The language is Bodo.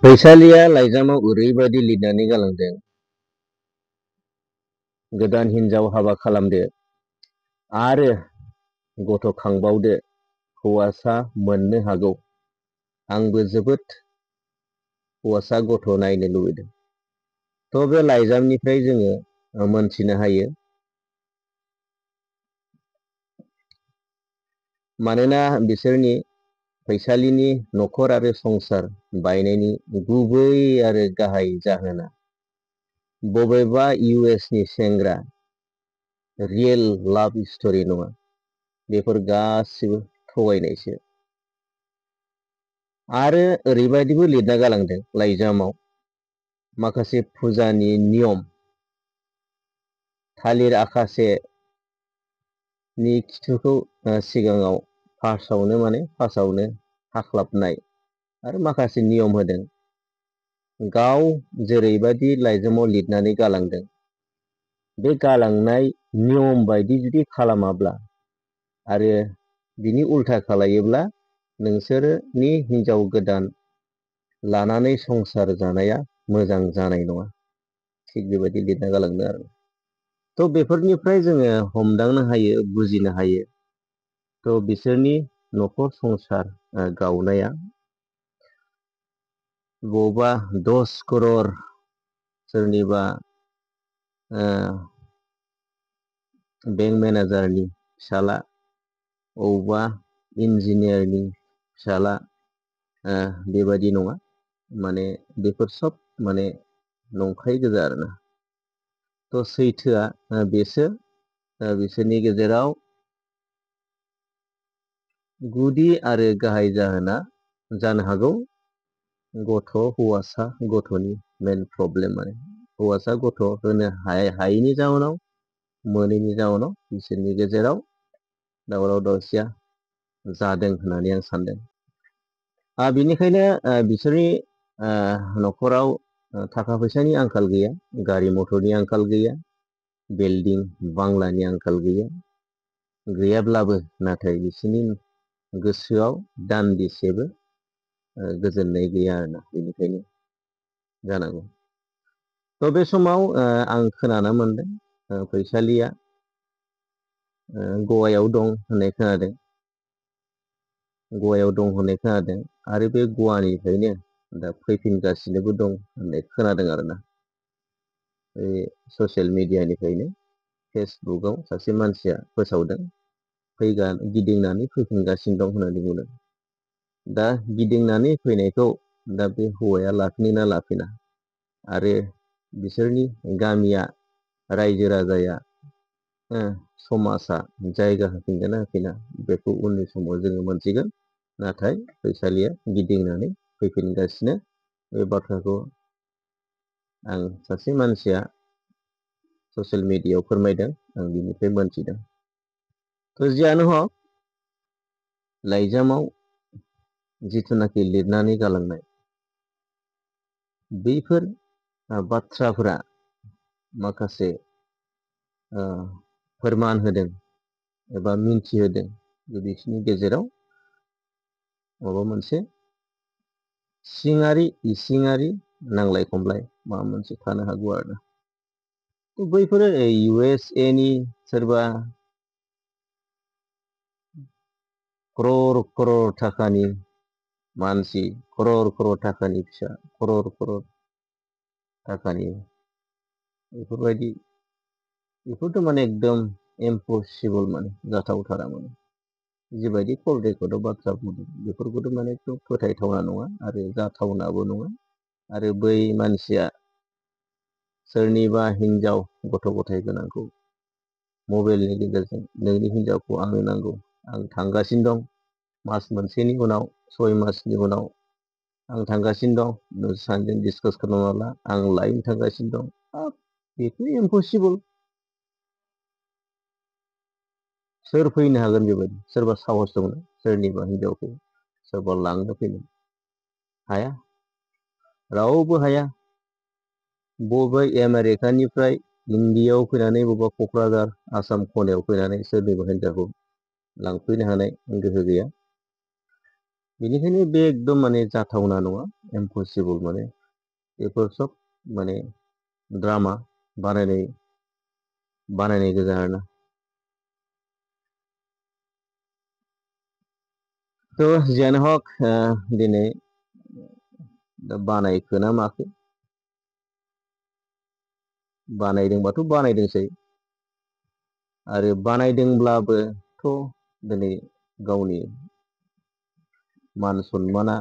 फैसालिया लाइजामाव ओरैबायदि लिरनानै गालांदों, गोदान हिनजाव हाबा खालामदो आरो गथ' खांबावदो, हौवासा मोननो हागौ। आंबो जोबोद हौवासा गथ' नायनो लुबैदों। थ' बे लाइजामनिफ्राय जोङो मोनथिनो हायो, मानोना बिसोरनि फैसालिनि न'खर आरो संसार बायनायनि गुबै आरो गाहाय जाहोना बबेबा US नि सेंग्रा रियेल लाभ स्ट'रि नङा। बेफोर गासिबो थगायनायसो। आरो ओरैबायदिबो लिरना गालांदों लाइजामाव, माखासे फुजानि नियम, थालिर आखासे नि खिथुखौ सिगाङाव फार्स्टआवनो हाख्लाबनाय आरो माखासे नियम होदों। गाव जेरैबायदि लाइजामाव लिरनानै गालांदों, बे गालांनाय नियम बायदि जुदि खालामाब्ला आरो बिनि उल्था खालायोब्ला नोंसोरनि हिनजाव गोदान लानानै संसार जानाया मोजां जानाय नङा। थिग बेबायदि लिरना गालांदों आरो। थ' बेफोरनिफ्राय जोङो हमदांनो हायो, बुजिनो हायो। थ' बिसोरनि न'खर संसार गावनाया बबेबा 10 करोड़ सोरनिबा बेंक मेनेजारनि फिसाला, अबेबा इन्जिनियारनि फिसाला, बेबायदि नङा। माने बेफोर सब माने नंखाय गोजा आरोना। थ' सैथोआ बेसो, बिसोरनि गेजेराव गुदि आरो गाहाय जाहोना जानो हागौ हौवासा गथ'नि मेन प्रब्लेम। माने हौवासा गथ' होनो हायैनि जाउनाव, मोनैनि जाउनाव बिसोरनि गेजेराव दावराव दावसिया जादों होननानै आं सानदों। बेनिखायनो बिसोरनि न'खराव थाखा फैसानि आंखाल गैया, गारि मथरनि आंखाल गैया, बिल्डिं बांलानि आंखाल गैया। गैयाब्लाबो नाथाय बिसोरनि गोसोआव दान्दिसेबो गोजोननाय गैया आरोना। बेनिखायनो जानांगौ। थ' बे समाव आं खोनानो मोनदों, फैसालिया गवायाव दं होननाय खोनादों। गवायाव दं होननाय खोनादों आरो बे गवानिफ्रायनो दा फैफिनगासिनोबो दं होननाय खोनादों आरोना। बे ससियेल मिडियानिफ्रायनो फेसबुकआव सासे मानसिया फोसावदों, गिदिंनानै फैफिनगासिनो दं होननानै बुंदों। दा गिदिंनानै फैनायखौ दा बे हौवाया लाफिनो ना लाफिना, आरो बिसोरनि गामिया, रायजो राजाया, समाजा जायगा होफिनगोन ना होफिना, बेखौ उननि समाव जोङो मोनथिगोन। नाथाय फैसालिया गिदिंनानै फैफिनगासिनो, बे बाथ्राखौ आं सासे मानसिया ससियेल मिडियायाव फोरमायदों, आं बिनिफ्राय मोनथिदों। थ' जियानो हक, लाइजामाव जिथुनाखि लिरनानै गालांनाय बैफोर बाथ्राफोरा माखासे फोरमान होदों एबा मिन्थिहोदों बिसोरनि गेजेराव माबा मोनसे इसिङारि नांलाय खमलाय माबा मोनसे थानो हागौ आरोना। बैफोरो USA नि सोरबा करोड़ थाखानि मानसि, करोड़ थाखानि फिसा, करोड़ थाखानि, बेफोरथ' माने एकदम इम्पसिबल, माने जाथावथारा। माने जिबायदि कल रेकर्डआव बाथ्रा बुंदों, बेफोरखौथ' माने फोथायथावना नङा आरो जाथावनाबो नङा। आरो बै मानसिया सोरनिबा हिनजाव गथ' गथाय गोनांखौ मबाइलनि गेजेरजों, नोंनि हिनजावखौ आंनो नांगौ, आं थांगासिनो दं, मास मोनसेनि उनाव, 6 मासनि उनाव आं थांगासिनो दं, नों सानैजों डिसकास खालामाब्ला आं लायनो थांगासिनो दं। बेथ' इम्पसिबल। सोर फैनो हागोन बेबायदि? सोरबा साहस दं सोरनिबा हिनजावखौ सोरबा लांनो फैनो? हाया, रावबो हाया। बबेबा आमेरिकानिफ्राय इन्डियायाव फैनानै, बबेबा क'क्राझार आसाम खनायाव फैनानै सोरनिबा हिनजावखौ लांफैनो हानाय गोहो गैया। बेनिखायनो बे एकदम माने जाथावना नङा, इम्पसिबल माने बेफोर सब माने ड्रामा बानायनाय गोजा आरोना। थ' जियानो हक दिनै दा बानायखो ना माखो, बानायदोंबाथ' बानायदोंसै, आरो बानायदोंब्लाबोथ' दिनै गावनि मान सन्माना